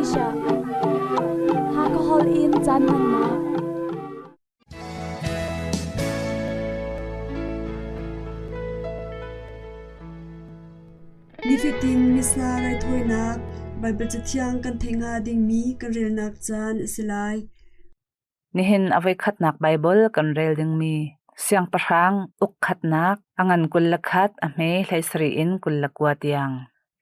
Asia. Hakha holh in caan hmannak. Nifatin Missa raithawinak Baibal Cathiang kan theih hnga dingmi kan relnak caan a si lai. Nihin a voikhatnak Baibal kan rel dingmi Siangpahrang uk khatnak a ngan 21 a hme 17 in 29 tiang.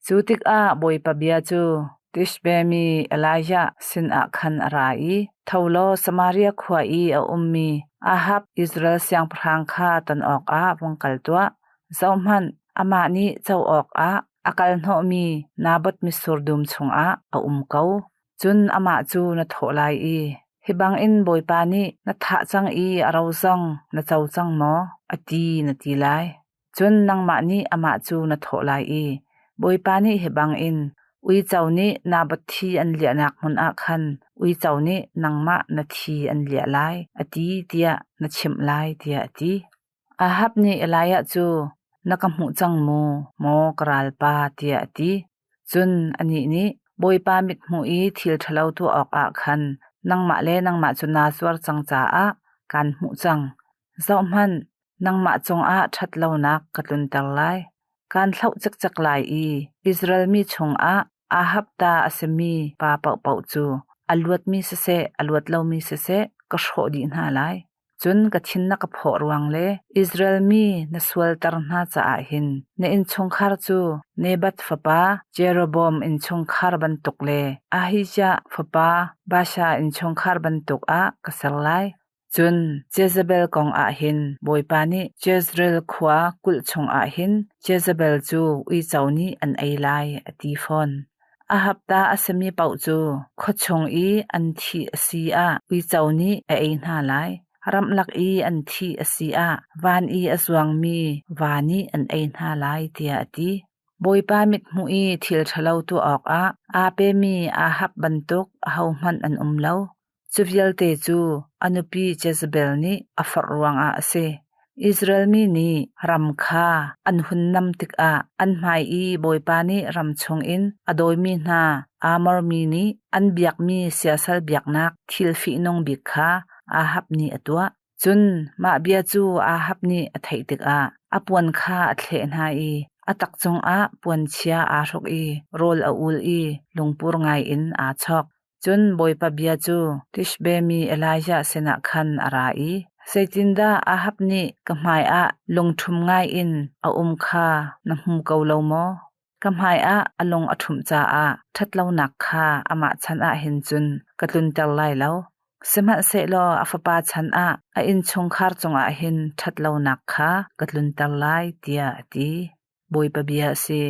Cu tikah Bawipa bia cu Tishbe mi Elijah sinah khan a ra i, Tho law Samaria khua i a ummi Ahab Israel siangpahrang kha ton awkah vung kal tuah. Zohhmanh, amah nih co awkah a kal hnawhmi Naboth mitsur dum chungah a um ko. Cun amah cu na thawh lai i, Hi bangin Bawipa nih na thah cang i a ro zong na co cang maw? a ti na ti lai. Cun nangmah nih amah cu na thawh lai i, Bawipa nih hi bangin uico nih Naboth thi an liahnak hmun ah khan uico nih nangmah na thi an liah lai, a ti tiah na chimh lai, tiah a ti. Ahab nih Elijah cu, Na ka hmuh cang mu, maw ka ralpa, tiah a ti. Cun anih nih, Bawipa mithmuh i thil ṭhalo tuah awkah khan nangmah le nangmah cu naa zuar cang caah kaan hmuh cang. Zohhmanh, nangmah cungah ṭhat lonak ka tlunter lai. Kaan hloh cikcek lai i Israel mi chungah Ahab ta a simi pa paohpaoh cu a luatmi siseh, a luat lomi siseh, ka hrawh dih hna lai. Cun ka thin na ka phawh ruang le Israel mi na sualter hna caah hin na innchungkhar cu Nebat fapa Jeroboam innchungkhar bantuk le Ahijah fapa Baasha innchungkhar bantuk ah ka ser lai. Cun Jezebel kong ah hin Bawipa nih Jezreel khua kulh chungah hin Jezebel cu uico nih an ei lai, a ti fawn. Ahab ta a simi paoh cu khuachung i an thih a si ah uico nih a ei hna lai. Ramlak i an thih a si ah van i a zuangmi va nih an ei hna lai, tiah a ti. Bawipa mithmuh i thil ṭhalo tuah awkah aa pemi Ahab bantuk ahohmanh an um lo. Cu vialte cu a nupi Jezebel nih a forh ruangah a si. Israel mi nih ram kha an hun nam tikah an hmai i Bawipa nih ram chungin a dawimi hna Amor mi nih an biakmi siasal biaknak thil fihnung bik kha Ahab nih a tuah. Cun mah bia cu Ahab nih a theih tikah a puan kha a thleh hna i a tak cungah puanchia aa hruk i rawl a ul i lungpur ngaiin aa chawk. Cun Bawipa bia cu Tishbe mi Elijah sinah khan a ra i, Zeitindah Ahab nih ka hmaiah lungṭhum ngaiin a um kha na hmu ko lo maw? Ka hmaiah a lung a ṭhumh caah ṭhatlonak kha amah chan ah hin cun ka tlunter lai lo. Sihmanhsehlaw a fapa chan ah a innchungkhar cungah hin ṭhatlonak kha ka tlunter lai, tiah a ti. Bawipa bia a si.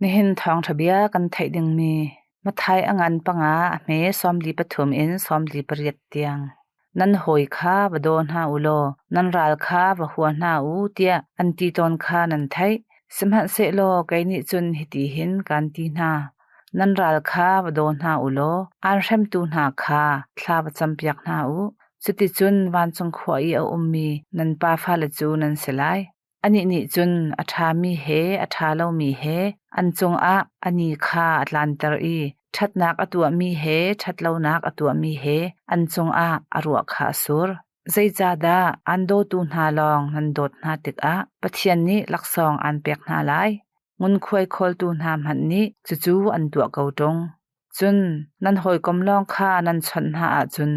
Nihin thawngṭha bia kan theih dingmi Matthai a ngan panga a hme 43 in 48 tiang. Nan hawi kha va daw hna u law nan ral kha va hua hna u tiah an ti tawn kha nan theih. Sihmanhsehlaw kei nih cun hiti hin kaan ti hna. Nan ral kha va daw hna u law aan hremtu hna kha thla va campiak hna u. Cuticun vancung khua i a ummi nan Pa fale cu nan si lai. Anih nih cun a ṭhami he a ṭha lomi he an cungah a ni kha a tlanter i ṭhatnak a tuahmi he ṭhatlonak a tuahmi he an cungah a ruah kha a sur. Zeicahdah aan dawtu hna lawng nan dawt hna tikah Pathian nih laksawng aan pek hna lai? Ngunkhuai khawltu hna hmanh nih cucu an tuah ko ṭung. Cun nan hawikom lawng kha nan chawnh hna ahcun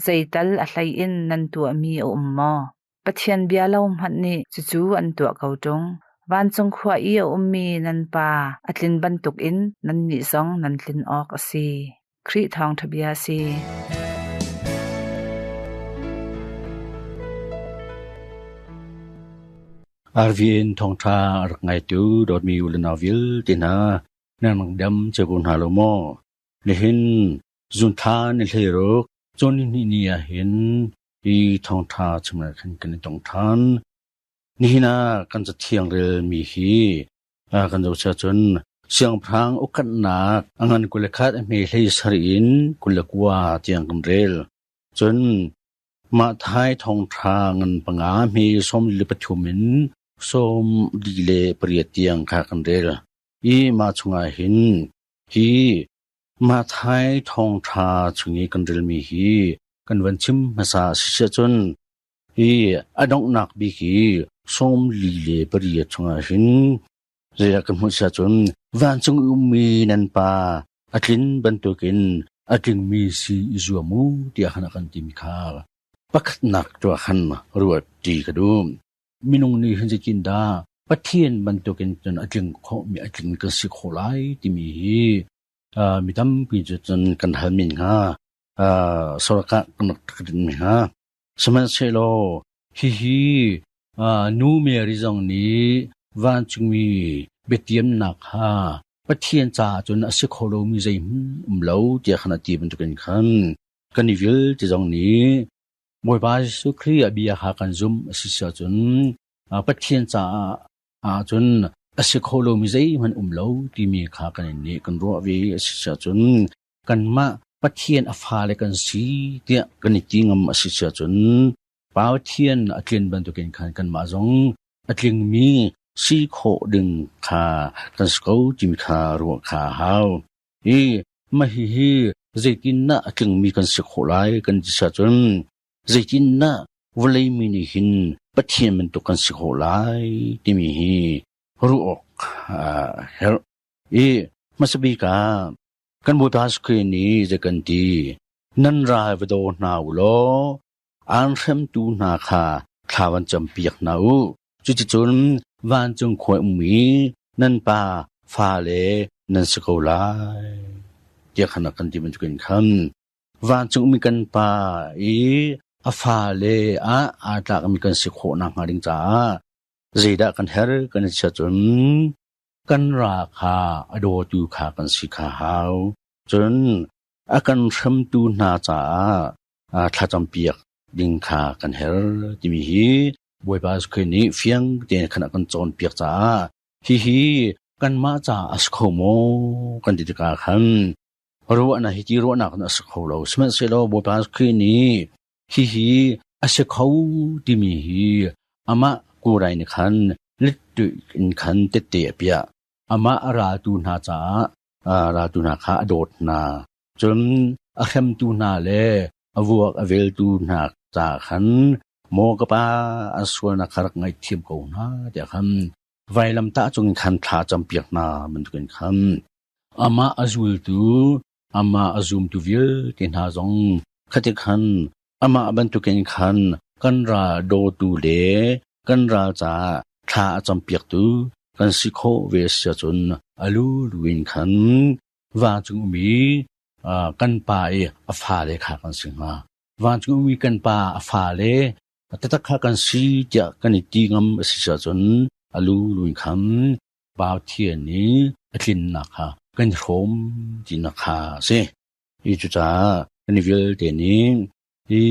zeital a hlei in nan tuahmi a um maw? Pathian bia lo hmanh nih cucu an tuah ko ṭung. Vancung khua i a ummi nan Pa a tlin bantukin nannih zong nan tlin awk a si. Khrih thawngṭha bia a si. RVN thawngṭha a rak ngaitu dawtmi u le nau vialte hna nan rak dam cio ko hna lo maw? Nihin zunthla ni hleiruk cawn ni ni ah hin Hi thawngṭha chimrel khan kan i tong ṭhan. Nihin ah kan cathiang relmi hi kan zohchia cun siangpahrang ukatnak a ngan 21 a hme hlei sarih in 29 tiang kan rel. Cun Matthai thawngṭha ngan panga hme 43 in 48 tiang kha kan rel. I mah chungah hin hi Matthai thawngṭha chung i kan relmi hi kan van chim hmasa a si cun hi a donghnak bik hi 48 chungah hin zeidah kan hmuh sia cun vancung i ummi nan pa a tlin bantukin a tlingmi si i zuam u tiah khan a kan timi kha pakhatnak tuah khan ruat ti ka duh. Minung nih hin zeitindah Pathian bantukin cun a tling khawhmi a tling kan si khawh lai timi hi mi tampi cu cun kan hal men hnga. Sorkar kan rak din mi hnga. Sihmanhsehlaw hihi nu Mary zong nih vancungmi biatiamnak kha Pathian caah cun a si kho lomi zeihmanh um lo tiah khan a ti bantukin khan kan i vialte zong nih Bawipa Jesuh Khrih a bia kha kan zumh a si ahcun Pathian caah ahcun a si kho lomi zeihmanh um lo timi kha kan nih kan ruah ve a si ahcun kanmah Pathian a fale kan si tiah kan i ti ngam a si ahcun Pathian a tlin bantukin khan kanmah zong a tlingmi si khawh ding kha kan si ko timi kha ruah kha a hau. Hi mah hihi zeitindah a tlingmi kan si khawh lai kan ti ahcun zeitindah vawlei mi nih hin Pathian bantuk kan si khawh lai timi hi ruah awk a herh. I hmasabik ah kan Bawipa Khrih nih zei kan ti nan ral va daw hna u law aan hremtu hna kha thla van campiak hna u. Cuticun vancung khua ummi nan pa fale nan si ko lai. Tiah khan a kan ti bantukin khan vancung ummi kan pa i a fale ah aa tlakmi kan si khawh nakhnga ding caah zeidah kan herh kan i chia cun kan ra kha a dawtu kha kan si kha hau. Cun a kan hremtu hna caah thlacampiak ding kha kan herh timi hi Bawipa Jesuh nih fiang tein khan a kan cawnpiak caah hihi kanmah caah a si kho maw kan ti tikah khan ruahnak hi ti ruahnak in a si kho lo. Sihmanhsehlaw Bawipa Jesuh nih hihi a si kho timi hi amah kurai nih khan littuih in khan tette a piah. Amah a raltu hna caah raltu hna kha a dawt hna. Cun a hremtu hna le a vuak a veltu hna ca khan maw ka pa an sualnak kha rak ngaihthiam ko hna tiah khan vailamtah cung in khan thla campiak hna bantukin khan amah a zultu amah a zumtu vialte hna zong khati khan amah bantukin khan kan ral dawtu le kan ral caah thla a campiaktu kan si khawh ve si ahcun a lulu in khan vancung ummi kan pa i a fale kha kan si hnga. Vancung ummi kan pa a fale taktak kha kan si tiah kan i ti ngam a si ahcun a lu lu in khan Pathian nih a tlinnak kha kan i hrawm tinak kha a si. Hi cucaah kan i vialte nih hi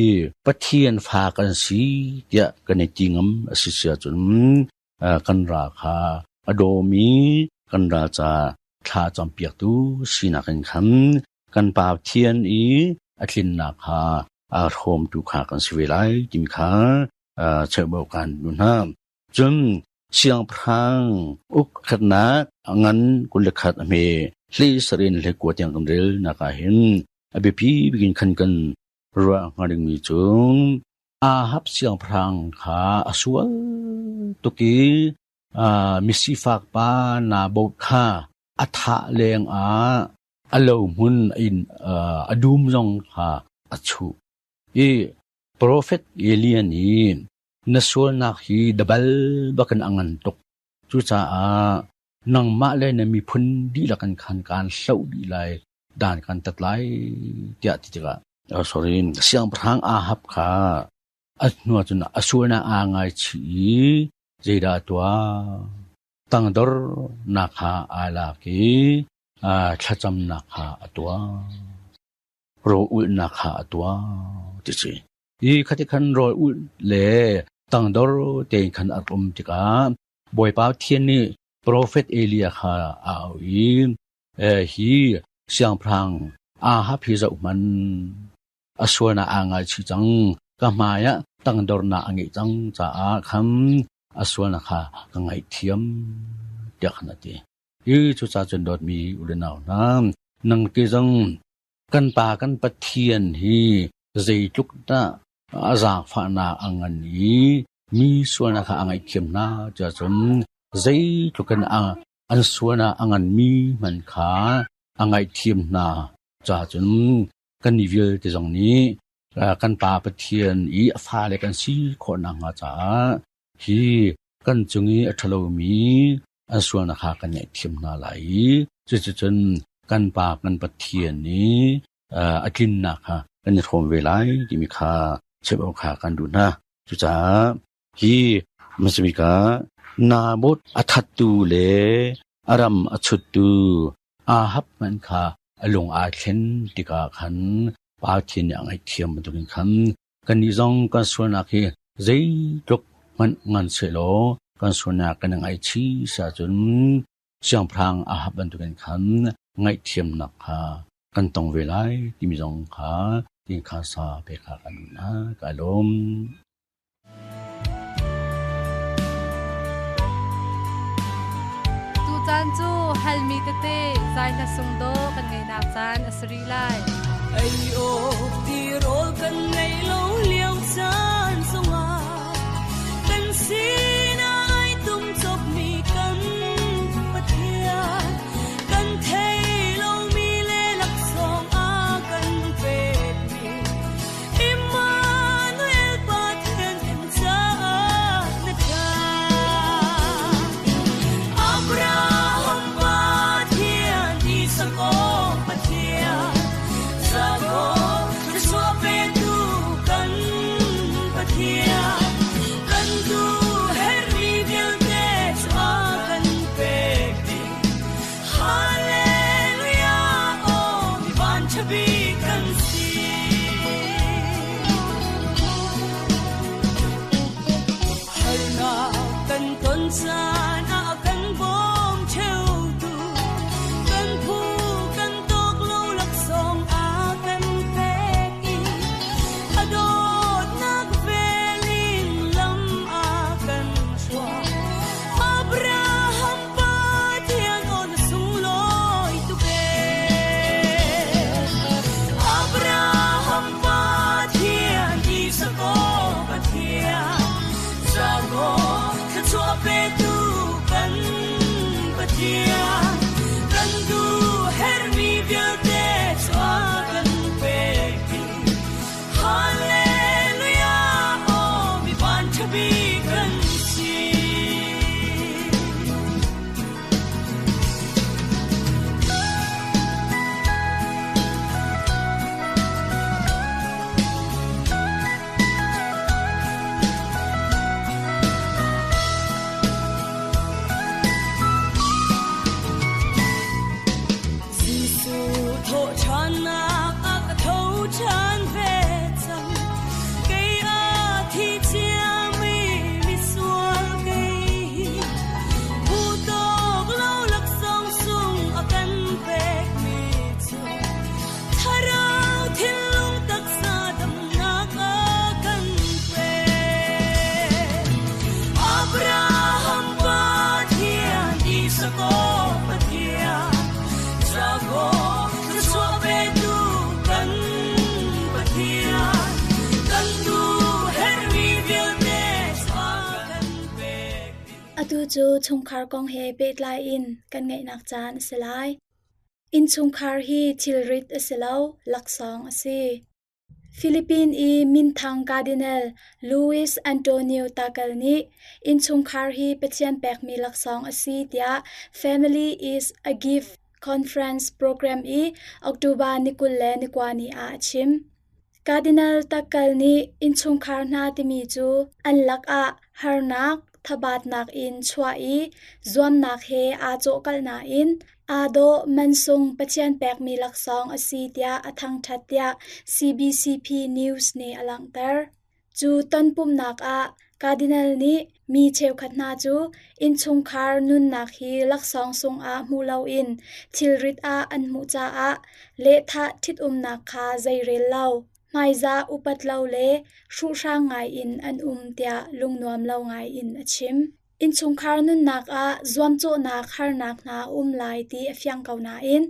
Pathian fa kan si tiah kan i ti ngam a si ahcun kan ra kha a dawmi kan ra ca thla campiaktu sinak in khan kan Pa Pathian i a tlinnak kha aa hrawmtu kha kan si ve lai timi kha cheubau kan duh hna. Cun siangpahrang uk khatnak a ngan 21 a hme hlei sarin hlei kua tiang kan rel nak ah hin a biapi bikin khan kan ruah hnga dingmi cu Ahab siangpahrang kha a sual tuk i misifak pa Naboth kha a thah lengah a lohmun in a dum zong kha a chuh. I profet Elijah nih na sualnak hi dabal bakin a ngan tuk. Cucaah nangmah le na miphun dihlak in khan kaan hloh dih lai, dan kan tat lai tiah ti tikah sorry siangpahrang Ahab kha a hnuah cun a sualnak aa ngaichih i zeidah a tuah? Tangdornak kha aa lak i thlacamnak kha a tuah. Rawl ulhnak kha a tuah ti si. Hi khati khan rawl ulh le tangdor tein khan a rak um tikah Bawipa Pathian nih profet Elijah kha a auh i hi siangpahrang Ahab hi zohhmanh a sualnak aa ngaichih cang ka hmai ah tangdornak a ngeih cang caah khan a sualnak kha ka ngaihthiam tiah khan a ti. Hi cucaah cun dawtmi u le nau hna. Nang ke zong kan Pa kan Pathian hi zeitluk dah a zaangfahnak a ngan i mi sualnak kha a ngaihthiam hna tiah cun zeitluk in an sualnak a nganmi hmanh kha a ngaihthiam hna caah cun kannih vialte zong nih kan Pa Pathian i a fale kan si khawh nakhnga caah hi kan cung i a ṭhalomi an sualnak kha kan ngaihthiam hna lai i cuticun kan Pa kan Pathian nih a tlinnak kha kan i hrawm ve lai timi kha chimh awk kha kan duh hna. Cucaah hi hmasabik ah Naboth a thattu le a ram a chuttu Ahab hmanh kha a lung aa thlen tikah khan Pathian nih a ngaihthiam bantukin khan kannih zong kan sualnak hi zeitluk hmanh ngan sehlaw kan sualnak kan i ngaihchih si ahcun siangpahrang Ahab bantukin khan ngaihthiamnak kha kan tong ve lai timi zong kha tin kha sa pek kha kan duh hna. Kai lawm. Tucaan cu halmi tete zai hla sung dawh kan ngeihnak caan a si rih lai. Ei awk tirawl kan ngei lo lio caan zongah kan sinah ai tum cawpmi kan Pathian kan thei lomi le laksawng a kan pekmi Immanuel Pathian kan caah na ṭha. Abraham Pathian, Isak Pathian, Jakob thluachuah petu kan Pathian, kan duh herhmi vialte cu a kan pek dih. Hallelujah, aw mi vanṭha bik kan si. Harnak kan ton caan ah kan bawm ṭheutu, kan phu kan tawk lo laksawng a kan pek i a dawtnak vel in lam a kan hruai. Abraham Pathian aw na sunglawi tuk ee. Abraham Pathian, Isak aw Pathian, Jakob thluachuah petu kan Pathian, kan duh herhmi vialte cu a kan pek dih. Hallelujah, aw mi vanṭha bik kan si. Jesuh thawhṭhannak a ka tho ṭhan ve cang. Kei a thi ciami misual kei hi phu tawk lo laksawng sung a kan pekmi cu thlarau thinlung taksa damnak a kan pek. Abraham Pathian, Isak aw Pathian, Jakob thluachuah petu kan Pathian, kan duh herhmi vialte a kan pek dih. Atu cu chungkhar kong he pehtlai in kan ngaihnak caan a si lai. Innchungkhar hi thilrit a si lo, laksawng a si. Philippine i minthang Cardinal Luis Antonio Tagle nih innchungkhar hi Pathian pekmi laksawng a si tiah Family is a Gift Conference program i October ni 29 ni ah a chim. Cardinal Tagle nih innchungkhar hna timi cu an lakah harnak, thabatnak in chuah i zuamnak he aa cawhkalh nain aa dawh mansung Pathian pekmi laksawng a si tiah a thangṭhat tiah CBCP News nih a langhter. Cu tonpumhnak ah Cardinal nih mi cheukhat hna cu innchungkhar nunnak hi laksawng sungah hmu loin thilrit ah an hmuh caah lehthah ṭhitumnak kha zeirel lo, hmaizah upat lo le hruhhrang ngaiin an um tiah lungnuam lo ngaiin a chim. Innchungkhar nunnak ah zuamcawhnak harnak hna a um lai ti a fiang ko nain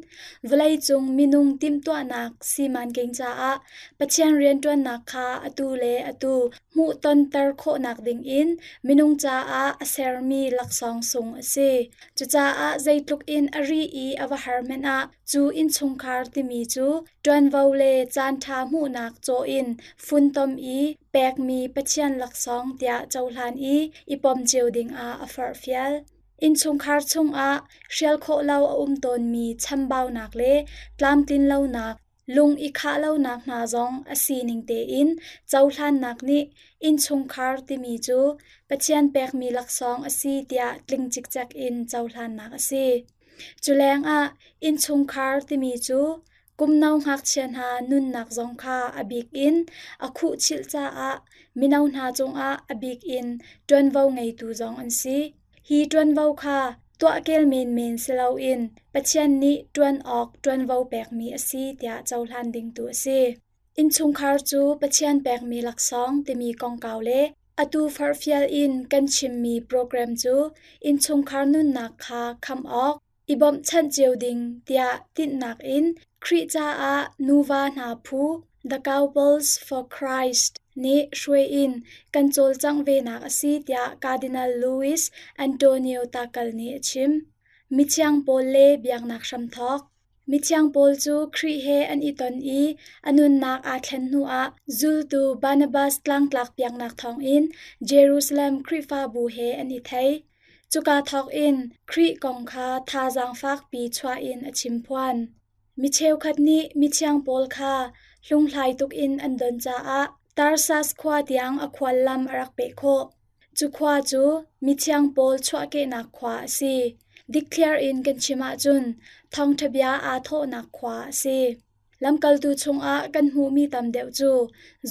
vawleicung minung timhtuahnak simanking caah Pathian rianṭuannak kha atu le atu hmuhtonter khawhnak dingin minung caah a sermi laksawng sung a si. Cucaah zeitluk in a ri i a va har hmanh ah cu innchungkhar timi cu ṭuanvo le caanṭha hmuhnak caw in funtom i pekmi Pathian laksawng tiah cohlan i i pom cio dingah a forhfial. Innchungkhar chungah hrial khawh lo a um tawnmi chambaunak le tlamtlinlonak, lung i khah lonak hna zong a sining tein cohlannak nih innchungkhar timi cu Pathian pekmi laksawng a si tiah tling cikcek in cohlannak a si. Cu lengah innchungkhar timi cu kumno ngakchia hna nunnak zong kha a bik in a khuhchilh caah mino hna cungah a bik in ṭuanvo ngeitu zong an si. Hi ṭuanvo kha tuahkel menmen si loin Pathian nih ṭuan awk ṭuanvo pekmi a si tiah cohlan ding tu a si. Innchungkhar cu Pathian pekmi laksawng timi kongkau le atu forhfial in kan chimmi program cu innchungkhar nunnak kha khamh awk, i bawmhchanh cio ding tiah tinhnak in Khrih caah nuva hna phu The Couples for Christ nih hruai in kan cawlcangh venak a si tiah Cardinal Luis Antonio Tagle nih a chim. Mithiang pawl le biaknak hramthawk. Mithiang Paul cu Khrih he an i ton i a nunnak aa thlen hnuah zultu Barnabas tlangtlak piaknak thawngin Jerusalem Khrihfabu he an i thei. Cuka thawkin Khrih kong kha thazaang fakpi chuah in a chimphuan. Mi cheukhat nih mithiang Paul kha hlunghlai tuk in an don caah Tarsas khua tiang a khuallam a rak peh khawh. Cu khua cu mithiang Paul chuahkehnak khua a si. Dikthliar in kan chim ahcun thawngṭha bia aa thawhnak khua a si. Lamkaltu chungah kan hmuhmi tam deuh cu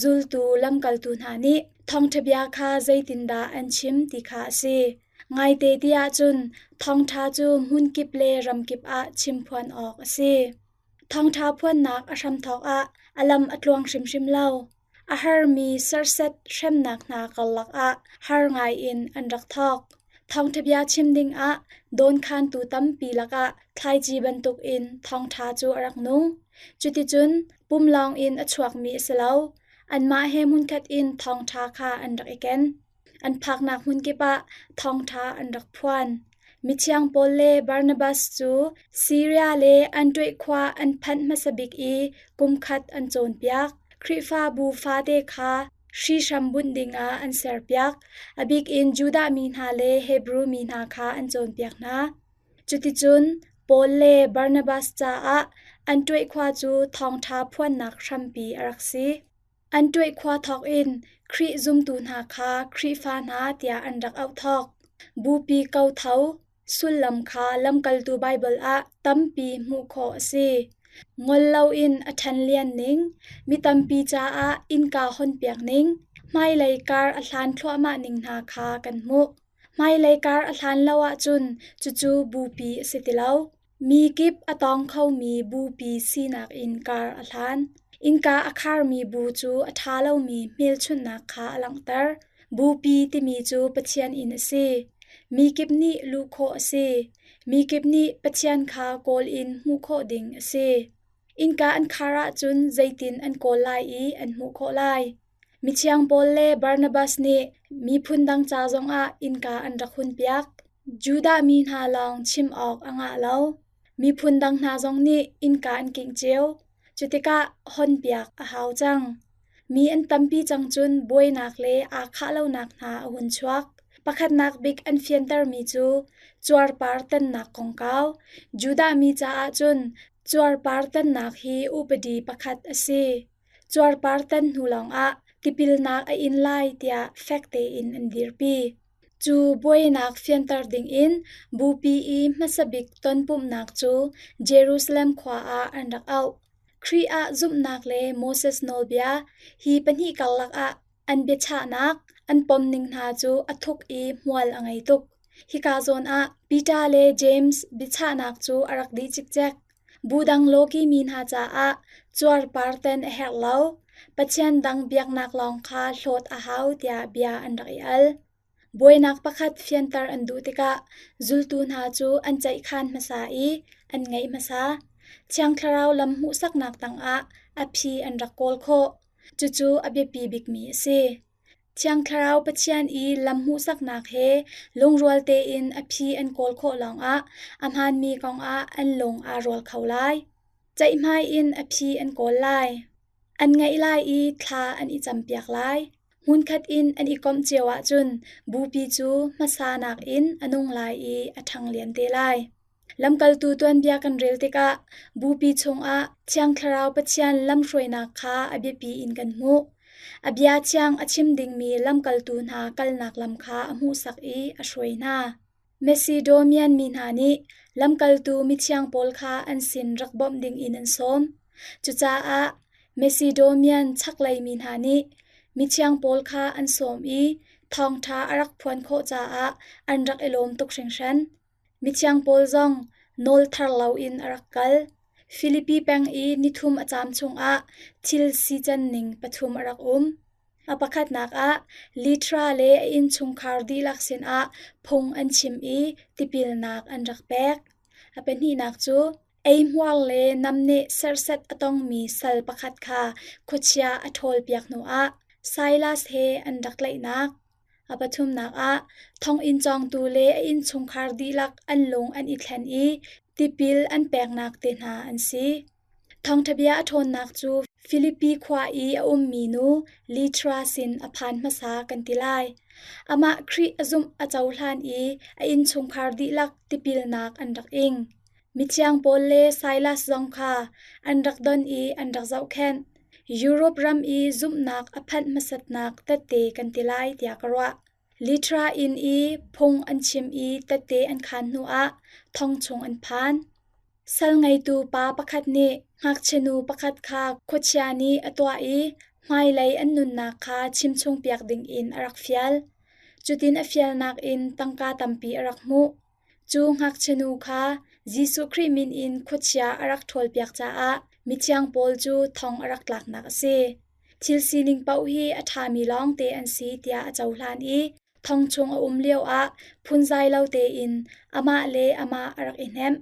zultu lamkaltu hna nih thawngṭha bia kha zeitindah an chim ti kha a si. Ngaite ti ahcun thawngṭha cu hmunkip le ramkip ah chimphuan awk a si. Thawngṭha phuannak a hramthawk ah a lam a tluang hrimhrim lo. A harmi serhsat hremnak hna karlak ah har ngaiin an rak thawk. Thawngṭha bia chim dingah dawnkhantu tampi lakah thlaici bantukin thawngṭha cu a rak nung. Cuticun pum lawngin a chuakmi a si lo. Anmah he hmunkhat in thawngṭha kha an rak i ken. An phaknak hmunkip ah thawngṭha an rak phuan. Mithiang Paul le Barnabas cu Siria le Antioch khua an phanh hmasa bik i kumkhat an cawnpiak. Khrihfabu fate kha hrihhram bunh dingah an serpiak. A bik in Judah mi hna le Hebru mi hna kha an cawnpiak hna. Cuticun Paul le Barnabas caah Antioch khua cu thawngṭha phuannak hrampi a rak si. An ṭuaih khua thawkin Khrih zumtu hna kha Khrihfa hna tiah an rak auh thawk. Bupi kotho sullam kha lamkaltu Baibal ah tampi hmuh khawh a si. Ngol loin a ṭhanlian ning, mi tampi caah innka hawnpiak ning, hmailei kar a hlan thluahmah ning hna kha kan hmuh. Hmailei kar a hlan lo ahcun cucu bupi a si ti lo. Mi kip a tawng khomi bupi sinak in kar a hlan. Innka a kharmi bu cu a ṭha lomi hmelchunhnak kha a langhter. Bupi timi cu Pathian inn a si. Mi kip nih luh khawh a si. Mi kip nih Pathian kha kawl in hmuh khawh ding a si. Innka an khar ahcun zeitin an kawl lai i an hmuh khawh lai? Mithiang Paul le Barnabas nih miphun dang ca zongah innka an rak hunpiak. Judah mi hna lawng chim awk a ngah lo. Miphun dang hna zong nih innka an kingh cio. Cutikah honpiak a hau cang. Mi an tampi cang cun buainak le aa khah lonak hna a hun chuak. Pakhatnak bik an fiantermi cu cuarpar tannak kongkau. Judah mi caah cun cuarpar tannak hi upadi pakhat a si. Cuarpar tan hnu lawngah tipilnak a in lai tiah fek tein an dirpi. Cu buainak fianter dingin bupi i hmasa bik tonpumhnak cu Jerusalem khua ah an rak auh. Khrih ah zumhnak le Moses nawlbia hi pahnih karlak ah an biachahnak, an pomning hna cu a thuk i hmual a ngei tuk. Hika zawn ah Peter le James biachahnak cu a rak dih cikcek. Bu dang lawki mi hna caah cuarpar ten a herh lo. Pathian dang biaknak lawng kha hlawt a hau tiah bia an rak i al. Buainak pakhat fianter an duh tikah zultu hna cu an ceihkhan hmasa i an ngaih hmasa. Thiang Thlarau lam hmuhsaknak tangah a phi an rak kawl khawh. Cucu a biapi bikmi a si. Thiang Thlarau Pathian i lam hmuhsaknak he lungrual tein a phi an kawl khawh lawngah a hmaanmi kongah an lung aa rual kho lai. Ceihmai in a phi an kawl lai. An ngaih lai i thla an i campiak lai. Hmunkhat in an i komh cio ahcun bupi cu hmasa nakin a nung lai i a ṭhang lian te lai. Lamkaltu tuanbia kan rel tikah bupi chungah Thiang Thlarau Pathian lamhruainak kha a biapi in kan hmuh. A bia thiang a chim dingmi lamkaltu hna kalnak lam kha a hmuhsak i a hruai hna. Macedonian mi hna nih lamkaltu mithiang pawl kha an sin rak bawmh dingin an sawm. Cucaah Macedonian chaklei mi hna nih mithiang pawl kha an sawm i thawngṭha a rak phuan khawh caah an rak i lawm tuk hringhran. Mithiang Paul zong nawl thar loin a rak kal. Filipi peng i nithum a caam chungah thil sican ning pathum a rak um. A pakhatnak ah Litra le a innchungkhar dihlak sinah phung an chim i tipilnak an rak pek. A pahnihnak cu eihmuar le namneh serhsat a tongmi sal pakhat kha khuachia a ṭhawlpiak hnuah Silas he an rak tlaihnak. A pathumnak ah thonginn cawngtu le a innchungkhar dihlak an lung an i thlen i tipil an peknak te hna an si. Thawngṭha bia a ṭhawnnak cu Filipi khua i a ummi nu Litra sin a phan hmasa kan ti lai. Amah Khrih a zumh a cohlan i a innchungkhar dihlak tipilnak an rak ing. Mithiang Paul le Silas zong kha an rak don i an rak zohkhenh. Europe ram i zumhnak a phanh hmasatnak tette kan ti lai tiah ka ruah. Litra inn i phung an chim i tette an khaan hnuah thong chung an phan. Sal ngeitu pa pakhat nih ngakchianu pakhat kha khuachia nih a tuah i hmailei an nunnak kha chimchungpiak dingin a rak fial. Cutin a fialnak in tangka tampi a rak hmuh. Cu ngakchianu kha Jesuh Khrih min in khuachia a rak ṭhawlpiak caah mithiang Paul cu thong a rak tlaknak a si. Thil sining paoh hi a ṭhami lawngte an si tiah a cohlan i thong chung a um lioah phunzai lo tein amah le amah a rak i hnemh.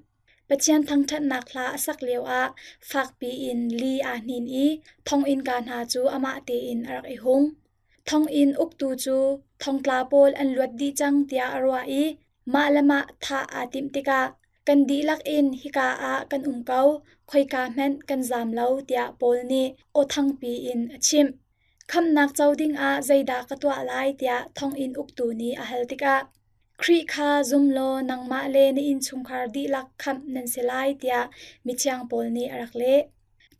Pathian thangṭhatnak hla a sak lioah fakpi in li aa hnin i thonginnka hna cu amah tein a rak i hung. Thonginn uktu cu thongtla pawl an luat dih cang tiah a ruah i mah le mah thah aa timh tikah kan dihlak in hika ah kan um ko, khoika hmanh kan zaam lo tiah Paul nih aw thangpi in a chimh. Khamhnak co dingah zeidah ka tuah lai tiah thonginn uktu nih a hal tikah Khrih kha zum law nangmah le na innchungkhar dihlak khamh nan si lai tiah mithiang Paul nih a rak leh.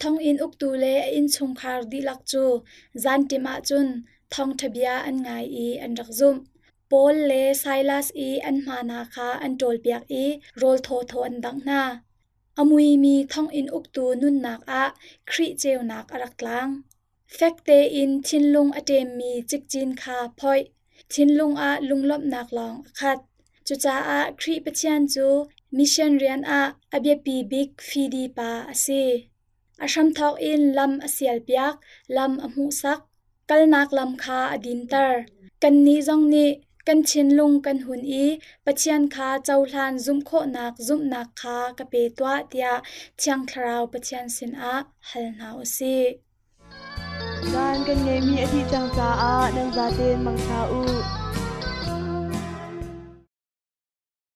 Thonginn uktu le a innchungkhar dihlak cu zanṭim ah cun thawngṭha bia an ngai i an rak zumh. Paul le Silas i an hma hna kha an ṭawlpiak i rawl thawthaw an dangh hna. A muimi thonginn uktu nunnak ah Khrih ceunak a rak tlang. Fek tein thinlung a ṭemmi cikcin kha phoih. Thinlung ah lunglawmhnak lawng a khat. Cucaah Khrih Pathian cu mission rian ah a biapi bik fidi pa a si. A hramthawk in lam a sialpiak, lam a hmuhsak, kalnak lam kha a dinter. Kannih zong nih kan thinlung kan hun i Pathian kha cohlan zumh khawhnak zumhnak kha ka pe tuah tiah Thiang Thlarau Pathian sinah hal hna u sih. Caan kan ngeihmi a dih cang caah nan zaten mangṭha u.